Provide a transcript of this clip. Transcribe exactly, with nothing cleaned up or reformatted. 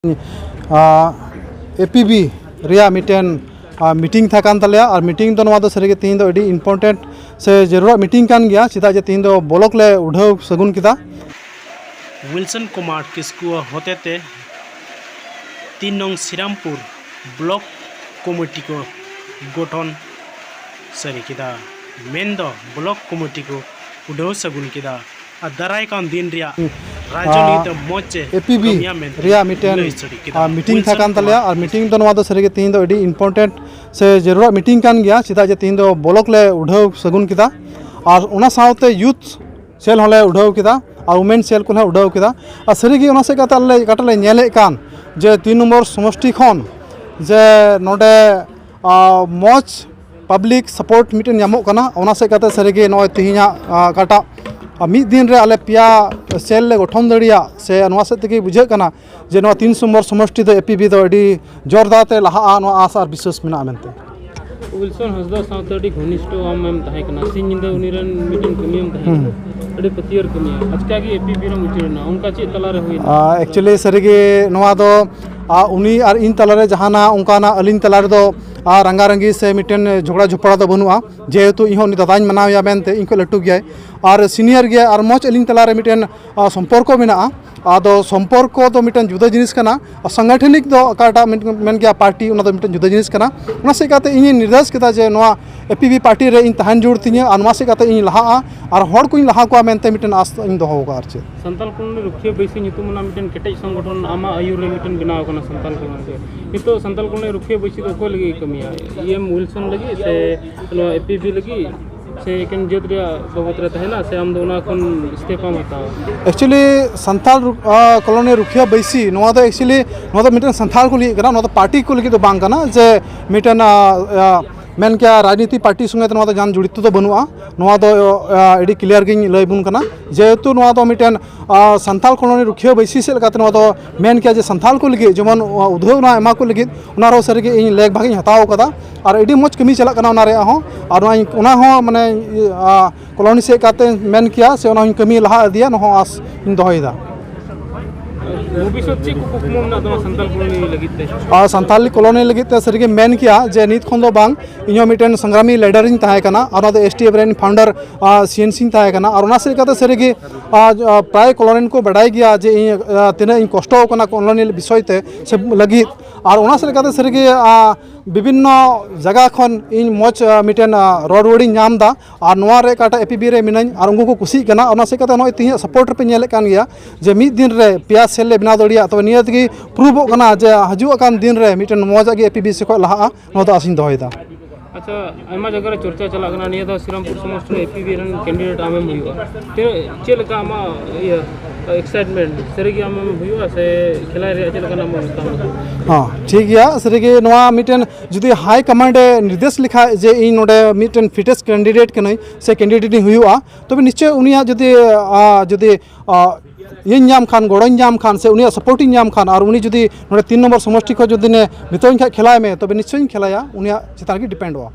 A P B ᱨᱮᱭᱟᱜ ᱢᱤᱫᱴᱮᱱ meeting ᱛᱟᱦᱮᱸ ᱠᱟᱱ ᱛᱟᱞᱮᱭᱟ᱾ ᱟᱨ ᱢᱤᱴᱤᱝ ᱫᱚ, ᱱᱚᱣᱟ ᱫᱚ ᱥᱟᱹᱨᱤᱜᱮ ᱛᱮᱦᱮᱧ ᱫᱚ ᱟᱹᱰᱤ ᱤᱢᱯᱚᱨᱴᱮᱱᱴ ᱥᱮ ᱡᱟᱹᱨᱩᱲᱟᱜ ᱢᱤᱴᱤᱝ ᱠᱟᱱ ᱜᱮᱭᱟ, ᱪᱮᱫᱟᱜ ᱡᱮ ᱛᱮᱦᱮᱧ ᱫᱚ ᱵᱚᱞᱚᱠ ᱞᱮ ᱩᱰᱷᱟᱹᱣ ᱥᱟᱹᱜᱩᱱ ᱠᱮᱫᱟ᱾ ᱣᱤᱞᱥᱚᱱ ᱠᱩᱢᱟᱨ ᱠᱤᱥᱠᱩ ᱦᱚᱛᱮᱛᱮ ᱛᱤᱱ ᱱᱚᱝ ᱥᱨᱤᱨᱟᱢᱯᱩᱨ ᱵᱞᱚᱠ ᱠᱚᱢᱤᱴᱤ ᱠᱚ ᱜᱚᱴᱷᱚᱱ ᱥᱟᱹᱨᱤ ᱠᱮᱫᱟ, ᱢᱮᱱᱫᱚ ᱵᱞᱚᱠ ᱠᱚᱢᱤᱴᱤ ᱠᱚ ᱩᱰᱷᱟᱹᱣ ᱥᱟᱹᱜᱩᱱ ᱠᱮᱫᱟ᱾ ᱟᱨ ᱫᱟᱨᱟᱭ ᱠᱟᱱ ᱫᱤᱱ ᱨᱮᱭᱟᱜ ᱨᱟᱡᱽᱱᱤᱛᱤ ᱢᱚᱡᱽ ᱪᱮ ᱮ ᱯᱤ ᱵᱤ ᱠᱟᱹᱢᱤᱭᱟ ᱢᱮᱱᱛᱮ ᱨᱮᱭᱟᱜ ᱢᱤᱫᱴᱮᱱ ᱞᱟᱹᱭ ᱥᱟᱹᱨᱤ ᱠᱮᱫᱟ᱾ ᱢᱤᱴᱤᱝ ᱛᱟᱦᱮᱸ ᱠᱟᱱ ᱛᱟᱞᱮᱭᱟ᱾ ᱟᱨ ᱢᱤᱴᱤᱝ ᱫᱚ, ᱱᱚᱣᱟ ᱫᱚ ᱥᱟᱹᱨᱤᱜᱮ ᱛᱮᱦᱮᱧ ᱫᱚ ᱟᱹᱰᱤ ᱤᱢᱯᱚᱨᱴᱮᱱᱴ ᱥᱮ ᱡᱟᱹᱨᱩᱲᱟᱜ ᱢᱤᱴᱤᱝ ᱠᱟᱱ ᱜᱮᱭᱟ, ᱪᱮᱫᱟᱜ ᱡᱮ ᱛᱮᱦᱮᱧ ᱫᱚ ᱵᱞᱚᱠ ᱞᱮ ᱩᱰᱷᱟᱹᱣ ᱥᱟᱹᱜᱩᱱ ᱠᱮᱫᱟ᱾ ᱟᱨ ᱚᱱᱟ ᱥᱟᱶᱛᱮ ᱭᱩᱛᱷ ᱥᱮᱞ ᱦᱚᱸᱞᱮ ᱩᱰᱷᱟᱹᱣ ᱠᱮᱫᱟ, ᱟᱨ ᱣᱩᱢᱮᱱ ᱥᱮᱞ ᱠᱚᱞᱮ ᱩᱰᱷᱟᱹᱣ ᱠᱮᱫᱟ᱾ ᱟᱨ ᱥᱟᱹᱨᱤᱜᱮ ᱚᱱᱟ ᱥᱮᱫ ᱠᱟᱛᱮ ᱟᱞᱮ ᱚᱠᱟᱴᱟᱜ ᱞᱮ ᱧᱮᱞᱮᱫ ᱠᱟᱱ ᱡᱮ ᱛᱤᱱ ᱱᱚᱢᱵᱚᱨ ᱥᱚᱢᱚᱥᱴᱤ ᱠᱷᱚᱱ ᱡᱮ ᱱᱚᱰᱮ ᱟᱨ ᱢᱚᱡᱽ ᱯᱟᱵᱽᱞᱤᱠ ᱥᱟᱯᱳᱨᱴ ᱢᱤᱫᱴᱮᱱ ᱧᱟᱢᱚᱜ ᱠᱟᱱᱟ᱾ ᱚᱱᱟ ᱥᱮᱫ ᱠᱟᱛᱮ ᱥᱟᱹᱨᱤᱜᱮ ᱱᱚᱜᱼᱚᱭ ᱛᱮᱦᱮᱧᱟᱜ, ᱟᱨ ᱚᱠᱟᱴᱟᱜ, ᱟᱨ ᱢᱤᱫ ᱫᱤᱱ ᱨᱮ ᱟᱞᱮ ᱯᱮᱭᱟ ᱥᱮᱞ ᱞᱮ ᱜᱚᱴᱷᱚᱱ ᱫᱟᱲᱮᱭᱟᱜ ᱥᱮ, ᱱᱚᱣᱟ ᱥᱮᱫ ᱛᱮᱜᱮ ᱵᱩᱡᱷᱟᱹᱜ ᱠᱟᱱᱟ ᱡᱮ ᱱᱚᱣᱟ ᱛᱤᱱ ᱱᱚᱢᱵᱚᱨ ᱥᱚᱢᱚᱥᱴᱤ ᱫᱚ ᱮ ᱯᱤ ᱵᱤ ᱫᱚ ᱟᱹᱰᱤ ᱡᱳᱨᱫᱟᱨ ᱛᱮ ᱞᱟᱦᱟᱜᱼᱟ, ᱱᱚᱣᱟ ᱟᱥ ᱟᱨ ᱵᱤᱥᱣᱟᱥ ᱢᱮᱱᱟᱜᱼᱟ ᱢᱮᱱᱛᱮ᱾ ᱩᱭᱤᱞᱥᱚᱱ ᱦᱟᱸᱥᱫᱟ ᱥᱟᱶᱛᱮ ᱟᱹᱰᱤ ᱜᱷᱚᱱᱤᱥᱴᱚ ᱟᱢ ᱮᱢ ᱛᱟᱦᱮᱸ ᱠᱟᱱᱟ, ᱥᱤᱧ ᱧᱤᱫᱟᱹ ᱩᱱᱤ ᱨᱮᱱ ᱢᱤᱫᱴᱮᱱ ᱠᱟᱹᱢᱤᱭᱟᱹᱢ ᱛᱟᱦᱮᱸ ᱦᱩᱸ᱾ ᱠᱟᱱᱟ, ᱟᱹᱰᱤ ᱯᱟᱹᱛᱭᱟᱹᱨ ᱠᱟᱹᱢᱤᱭᱟᱹ, ᱟᱪᱠᱟ ᱜᱮ ᱮ ᱯᱤ ᱵᱤ ᱨᱮᱢ ᱩᱪᱟᱹᱲ ᱮᱱᱟ, ᱚᱱᱠᱟ ᱪᱮᱫ ᱛᱟᱞᱟᱨᱮ ᱦᱩᱭᱱᱟ? ᱟᱨ actually ᱥᱟᱹᱨᱤᱜᱮ ᱱᱚᱣᱟ ᱫᱚ, ᱟᱨ ᱩᱱᱤ ᱟᱨ ᱤᱧ ᱛᱟᱞᱟᱨᱮ ᱡᱟᱦᱟᱱᱟᱜ ᱚᱱᱠᱟᱱᱟᱜ ᱟᱹᱞᱤᱧ ᱛᱟᱞᱟ ᱨᱮᱫᱚ ᱟᱨ ᱨᱟᱸᱜᱟᱨᱟᱸᱜᱤ ᱥᱮ ᱢᱤᱫᱴᱮᱱ ᱡᱷᱚᱜᱽᱲᱟ ᱡᱷᱚᱯᱲᱟ ᱫᱚ ᱵᱟᱹᱱᱩᱜᱼᱟ, ᱡᱮᱦᱮᱛᱩ ᱤᱧᱦᱚᱸ ᱩᱱᱤ ᱫᱟᱫᱟᱧ ᱢᱟᱱᱟᱣᱮᱭᱟ ᱢᱮᱱᱛᱮ, ᱤᱧ ᱠᱷᱚᱱ ᱞᱟᱹᱴᱩ ᱜᱮᱭᱟᱭ ᱟᱨ ᱥᱤᱱᱤᱭᱟᱨ ᱜᱮᱭᱟᱭ, ᱟᱨ ᱢᱚᱡᱽ ᱟᱹᱞᱤᱧ ᱛᱟᱞᱟᱨᱮ ᱢᱤᱫᱴᱮᱱ, ᱟᱨ, ᱥᱚᱢᱯᱚᱨᱠᱚ ᱢᱮᱱᱟᱜᱼᱟ᱾ ᱟᱫᱚ ᱥᱚᱢᱯᱚᱨᱠᱚ ᱫᱚ ᱢᱤᱫᱴᱮᱱ ᱡᱩᱫᱟᱹ ᱡᱤᱱᱤᱥ ᱠᱟᱱᱟ, ᱟᱨ ᱥᱟᱝᱜᱟᱴᱷᱚᱱᱤᱠ ᱫᱚ ᱚᱠᱟᱴᱟᱜ ᱢᱮᱱ, ᱢᱮᱱ ᱜᱮᱭᱟ ᱯᱟᱨᱴᱤ, ᱚᱱᱟ ᱫᱚ ᱢᱤᱫᱴᱮᱱ ᱡᱩᱫᱟᱹ ᱡᱤᱱᱤᱥ ᱠᱟᱱᱟ᱾ ᱚᱱᱟ ᱥᱮᱫ ᱠᱟᱛᱮ ᱤᱧᱤᱧ ᱱᱤᱨᱫᱮᱥ ᱠᱮᱫᱟ ᱡᱮ ᱱᱚᱣᱟ ᱮ ᱯᱤ ᱵᱤ ᱯᱟᱨᱴᱤ ᱨᱮ ᱤᱧ ᱛᱟᱦᱮᱱ ᱡᱟᱹᱨᱩᱲ ᱛᱤᱧᱟᱹ ᱟᱨ ᱱᱚᱣᱟ ᱥᱮᱫ ᱠᱟᱛᱮ ᱤᱧ ᱞᱟᱦᱟᱜᱼᱟ ᱟᱨ ᱦᱚᱲ ᱠᱚᱧ ᱞᱟᱦᱟ ᱠᱚᱣᱟ ᱢᱮᱱᱛᱮ ᱢᱤᱫᱴᱮᱱ ᱟᱥ ᱤᱧ ᱫᱚᱦᱚ ᱟᱠᱟᱫᱼᱟ ᱟᱨ ᱪᱮᱫ᱾ ᱥᱟᱱᱛᱟᱞ ᱠᱚᱞᱚᱱᱤ ᱨᱩᱠᱷᱤᱭᱟᱹ ᱵᱟᱹᱭᱥᱤ ᱧᱩᱛᱩᱢ ᱨᱮᱱᱟᱜ ᱢᱤᱫᱴᱮᱱ ᱠᱮᱴᱮᱡ ᱥᱚᱝᱜᱚᱴᱷᱚᱱ ᱟᱢᱟᱜ ᱟᱹᱭᱩᱨ ᱨᱮ ᱢᱤᱫᱴᱮᱱ ᱵᱮᱱᱟᱣ ᱟᱠᱟᱱᱟ ᱥᱟᱱᱛᱟᱞ ᱠᱚᱞᱚᱱᱤ ᱨᱮ᱾ ᱱᱤᱛᱚᱜ ᱥᱟᱱᱛᱟᱞ ᱠᱚᱞᱚᱱᱤ ᱨᱩᱠᱷᱤᱭᱟᱹ ᱵᱟᱹᱭᱥᱤ ᱫᱚ ᱚᱠᱚᱭ ᱞᱟᱹᱜᱤᱫ ᱮ ᱠᱟᱹᱢᱤᱭᱟ? ᱤ ᱮᱢ ᱩᱭᱤᱞᱥᱚᱱ ᱞᱟᱹᱜᱤᱫ ᱥᱮ ᱱᱚᱣᱟ ᱮ ᱯᱤ ᱵᱤ ᱞᱟᱹᱜᱤᱫ ᱥᱮ ᱮᱠᱮᱱ ᱡᱟᱹᱛ ᱨᱮᱭᱟᱜ ᱵᱟᱵᱚᱫ ᱨᱮ ᱛᱟᱦᱮᱱᱟ ᱥᱮ ᱟᱢ ᱫᱚ ᱚᱱᱟ ᱠᱷᱚᱱ ᱤᱥᱛᱮᱯᱷᱟᱢ ᱦᱟᱛᱟᱣᱟ? Actually ᱥᱟᱱᱛᱟᱞ ᱨᱩ-, ᱟ, ᱠᱚᱞᱚᱱᱤ ᱨᱩᱠᱷᱤᱭᱟᱹ ᱵᱟᱹᱭᱥᱤ, ᱱᱚᱣᱟ ᱫᱚ actually ᱱᱚᱣᱟ ᱫᱚ ᱢᱤᱫᱴᱮᱱ ᱥᱟᱱᱛᱟᱲ ᱠᱚ ᱞᱟᱹᱜᱤᱫ ᱠᱟᱱᱟ, ᱱᱚᱣᱟ ᱫᱚ ᱯᱟᱨᱴᱤ ᱠᱚ ᱞᱟᱹᱜᱤᱫ ᱫᱚ ᱵᱟᱝ ᱠᱟᱱᱟ ᱡᱮ ᱢᱤᱫᱴᱮᱱ, ᱟ, ᱟ, ᱢᱮᱱ ᱠᱮᱭᱟ ᱨᱟᱡᱽᱱᱤᱛᱤ ᱯᱟᱨᱴᱤ ᱥᱚᱸᱜᱮ ᱛᱮ ᱱᱚᱣᱟ ᱫᱚ ᱡᱟᱦᱟᱱ ᱡᱚᱲᱤᱛᱚ ᱫᱚ ᱵᱟᱹᱱᱩᱜᱼᱟ᱾ ᱱᱚᱣᱟ ᱫᱚ, ᱟ, ᱟᱹᱰᱤ ᱠᱞᱤᱭᱟᱨ ᱜᱤᱧ ᱞᱟᱹᱭ ᱟᱵᱚᱱ ᱠᱟᱱᱟ, ᱡᱮᱦᱮᱛᱩ ᱱᱚᱣᱟ ᱫᱚ ᱢᱤᱫᱴᱮᱱ, ᱟ, ᱥᱟᱱᱛᱟᱲ ᱠᱚᱞᱚᱱᱤ ᱨᱩᱠᱷᱤᱭᱟᱹ ᱵᱟᱹᱭᱥᱤ ᱥᱮᱫ ᱞᱮᱠᱟᱛᱮ ᱱᱚᱣᱟ ᱫᱚ ᱢᱮᱱ ᱠᱮᱭᱟ ᱡᱮ ᱥᱟᱱᱛᱟᱲ ᱠᱚ ᱞᱟᱹᱜᱤᱫ ᱡᱮᱢᱚᱱ, ᱟ, ᱩᱫᱷᱟᱹᱣ ᱱᱚᱣᱟ ᱮᱢᱟ ᱠᱚ ᱞᱟᱹᱜᱤᱫ, ᱚᱱᱟ ᱨᱮᱦᱚᱸ ᱥᱟᱹᱨᱤᱜᱮ ᱤᱧ ᱞᱮᱠ ᱵᱷᱟᱜᱽ ᱤᱧ ᱦᱟᱛᱟᱣ ᱠᱟᱫᱟ᱾ ᱟᱨ ᱟᱹᱰᱤ ᱢᱚᱡᱽ ᱠᱟᱹᱢᱤ ᱪᱟᱞᱟᱜ ᱠᱟᱱᱟ ᱚᱱᱟ ᱨᱮᱭᱟᱜ ᱦᱚᱸ᱾ ᱟᱨ ᱱᱚᱣᱟ, ᱚᱱᱟ ᱦᱚᱸ ᱢᱟᱱᱮ, ᱟ, ᱠᱚᱞᱚᱱᱤ ᱥᱮᱫ ᱠᱟᱛᱮ ᱢᱮᱱ ᱠᱮᱭᱟ ᱥᱮ ᱚᱱᱟ ᱦᱚᱸᱧ ᱠᱟᱹᱢᱤ ᱞᱟᱦᱟ ᱤᱫᱤᱭᱟ, ᱱᱚᱣᱟ ᱦᱚᱸ ᱟᱥ ᱤᱧ ᱫᱚᱦᱚᱭᱮᱫᱟ᱾ ᱵᱷᱚᱵᱤᱥᱥᱚᱛ ᱪᱮᱫ ᱠᱚ ᱠᱩᱠᱢᱩ ᱢᱮᱱᱟᱜ ᱛᱟᱢᱟ ᱥᱟᱱᱛᱟᱲ ᱠᱚᱞᱚᱱᱤ ᱞᱟᱹᱜᱤᱫ ᱛᱮ? ᱟᱨ ᱥᱟᱱᱛᱟᱲᱤ ᱠᱚᱞᱚᱱᱤ ᱞᱟᱹᱜᱤᱫ ᱛᱮ ᱥᱟᱹᱨᱤᱜᱮ ᱢᱮᱱ ᱠᱮᱭᱟ ᱡᱮ ᱱᱤᱛ ᱠᱷᱚᱱ ᱫᱚ ᱵᱟᱝ, ᱤᱧᱦᱚᱸ ᱢᱤᱫᱴᱮᱱ ᱥᱚᱝᱜᱨᱟᱢᱤ ᱞᱤᱰᱟᱨᱤᱧ ᱛᱟᱦᱮᱸ ᱠᱟᱱᱟ, ᱚᱱᱟ ᱫᱚ ᱮᱥ ᱴᱤ ᱮᱯᱷ ᱨᱮᱱ ᱯᱷᱟᱣᱩᱱᱰᱟᱨ ᱥᱤ ᱮᱱ ᱥᱤᱧ ᱛᱟᱦᱮᱸ ᱠᱟᱱᱟ᱾ ᱟᱨ ᱚᱱᱟ ᱥᱮᱫ ᱞᱮᱠᱟᱛᱮ ᱥᱟᱹᱨᱤᱜᱮ ᱟᱨ, ᱟᱨ ᱯᱨᱟᱭ ᱠᱚᱞᱚᱱᱤ ᱠᱚ ᱵᱟᱰᱟᱭ ᱜᱮᱭᱟ ᱡᱮ ᱤᱧ ᱟᱨ, ᱛᱤᱱᱟᱹᱜ ᱤᱧ ᱠᱚᱥᱴᱚ ᱠᱟᱱᱟ ᱠᱚᱞᱚᱱᱤ ᱵᱤᱥᱚᱭ ᱛᱮ ᱥᱮ ᱞᱟᱹᱜᱤᱫ᱾ ᱟᱨ ᱚᱱᱟ ᱥᱮᱫ ᱞᱮᱠᱟᱛᱮ ᱥᱟᱹᱨᱤᱜᱮ ᱟᱨ, ᱵᱤᱵᱷᱤᱱᱱᱚ ᱡᱟᱭᱜᱟ ᱠᱷᱚᱱ ᱤᱧ ᱢᱚᱡᱽ ᱟᱨ, ᱢᱤᱫᱴᱮᱱ ᱟᱨ, ᱨᱚᱲ ᱨᱩᱣᱟᱹᱲᱤᱧ ᱧᱟᱢ ᱮᱫᱟ᱾ ᱟᱨ ᱱᱚᱣᱟ ᱨᱮ ᱚᱠᱟᱴᱟᱜ ᱮ ᱯᱤ ᱵᱤ ᱨᱮ ᱢᱤᱱᱟᱹᱧ ᱟᱨ ᱩᱱᱠᱩ ᱠᱚ ᱠᱩᱥᱤᱜ ᱠᱟᱱᱟ᱾ ᱚᱱᱟ ᱥᱮᱫ ᱞᱮᱠᱟᱛᱮ ᱱᱚᱜᱼᱚᱭ ᱛᱮᱦᱮᱧᱟᱜ ᱥᱟᱯᱳᱨᱴ ᱨᱮᱯᱮ ᱧᱮᱞᱮᱫ ᱠᱟᱱ ᱜᱮᱭᱟ ᱡᱮ ᱢᱤᱫ ᱫᱤᱱ ᱨᱮ ᱯᱮᱭᱟ ᱥᱮᱞ ᱞᱮ ᱵᱮᱱᱟᱣ ᱫᱟᱲᱮᱭᱟᱜ, ᱛᱚᱵᱮ ᱱᱤᱭᱟᱹ ᱛᱮᱜᱮ ᱯᱨᱩᱵᱷᱚᱜ ᱠᱟᱱᱟ ᱡᱮ ᱦᱤᱡᱩᱜ ᱠᱟᱱ ᱫᱤᱱ ᱨᱮ ᱢᱤᱫᱴᱮᱱ ᱢᱚᱡᱽ ᱟᱜ ᱜᱮ ᱮ ᱯᱤ ᱵᱤ ᱥᱮᱫ ᱠᱷᱚᱱ ᱞᱟᱦᱟᱜᱼᱟ, ᱱᱚᱣᱟ ᱫᱚ ᱟᱥᱤᱧ ᱫᱚᱦᱚᱭᱮᱫᱟ᱾ ᱟᱪᱪᱷᱟ, ᱟᱭᱢᱟ ᱡᱟᱭᱜᱟ ᱨᱮ ᱪᱚᱨᱪᱟ ᱪᱟᱞᱟᱜ ᱠᱟᱱᱟ ᱱᱤᱭᱟᱹ ᱫᱷᱟᱣ ᱥᱨᱤᱨᱟᱢᱯᱩᱨ ᱥᱚᱢᱚᱥᱴᱤ ᱨᱮ ᱮ ᱯᱤ ᱵᱤ ᱨᱮᱱ ᱠᱮᱱᱰᱤᱰᱮᱴ ᱟᱢᱮᱢ ᱦᱩᱭᱩᱜᱼᱟ᱾ ᱪᱮᱫ, ᱪᱮᱫ ᱞᱮᱠᱟ ᱟᱢᱟᱜ ᱤᱭᱟᱹ ᱮᱠᱥᱟᱭᱤᱴᱢᱮᱱᱴ? ᱥᱟᱹᱨᱤᱜᱮ ᱟᱢᱮᱢ ᱦᱩᱭᱩᱜᱼᱟ ᱥᱮ ᱠᱷᱮᱞᱟᱭ ᱨᱮᱭᱟᱜ ᱪᱮᱫ ᱞᱮᱠᱟᱱᱟᱜ ᱢᱚᱱᱮ ᱛᱟᱢ? ᱦᱚᱸ, ᱴᱷᱤᱠ ᱜᱮᱭᱟ᱾ ᱥᱟᱹᱨᱤᱜᱮ ᱱᱚᱣᱟ ᱢᱤᱫᱴᱮᱱ ᱡᱩᱫᱤ ᱦᱟᱭ ᱠᱚᱢᱟᱱᱰ ᱮ ᱱᱤᱨᱫᱮᱥ ᱞᱮᱠᱷᱟᱡ ᱡᱮ ᱤᱧ ᱱᱚᱰᱮ ᱢᱤᱫᱴᱮᱱ ᱯᱷᱤᱴᱮᱥᱴ ᱠᱮᱱᱰᱤᱰᱮᱴ ᱠᱟᱹᱱᱟᱹᱧ ᱥᱮ ᱠᱮᱱᱰᱤᱰᱮᱴ ᱤᱧ ᱦᱩᱭᱩᱜᱼᱟ, ᱛᱚᱵᱮ ᱱᱤᱥᱪᱚᱭ ᱩᱱᱤᱭᱟᱜ ᱡᱩᱫᱤ, ᱟ, ᱡᱩᱫᱤ, ᱟ, ᱤᱭᱟᱹᱧ ᱧᱟᱢ ᱠᱷᱟᱱ, ᱜᱚᱲᱚᱧ ᱧᱟᱢ ᱠᱷᱟᱱ ᱥᱮ ᱩᱱᱤᱭᱟᱜ ᱥᱟᱯᱳᱨᱴ ᱤᱧ ᱧᱟᱢ ᱠᱷᱟᱱ ᱟᱨ ᱩᱱᱤ ᱡᱩᱫᱤ ᱱᱚᱰᱮ ᱛᱤᱱ ᱱᱚᱢᱵᱚᱨ ᱥᱚᱢᱚᱥᱴᱤ ᱠᱷᱚᱱ ᱡᱩᱫᱤ ᱢᱮᱛᱟᱹᱧ ᱠᱷᱟᱡ ᱠᱷᱮᱞᱟᱭ ᱢᱮ, ᱛᱚᱵᱮ ᱱᱤᱥᱪᱚᱭ ᱤᱧ ᱠᱷᱮᱞᱟᱭᱟ, ᱩᱱᱤᱭᱟᱜ ᱪᱮᱛᱟᱱ ᱨᱮᱜᱮ ᱰᱤᱯᱮᱱᱰᱚᱜᱼᱟ᱾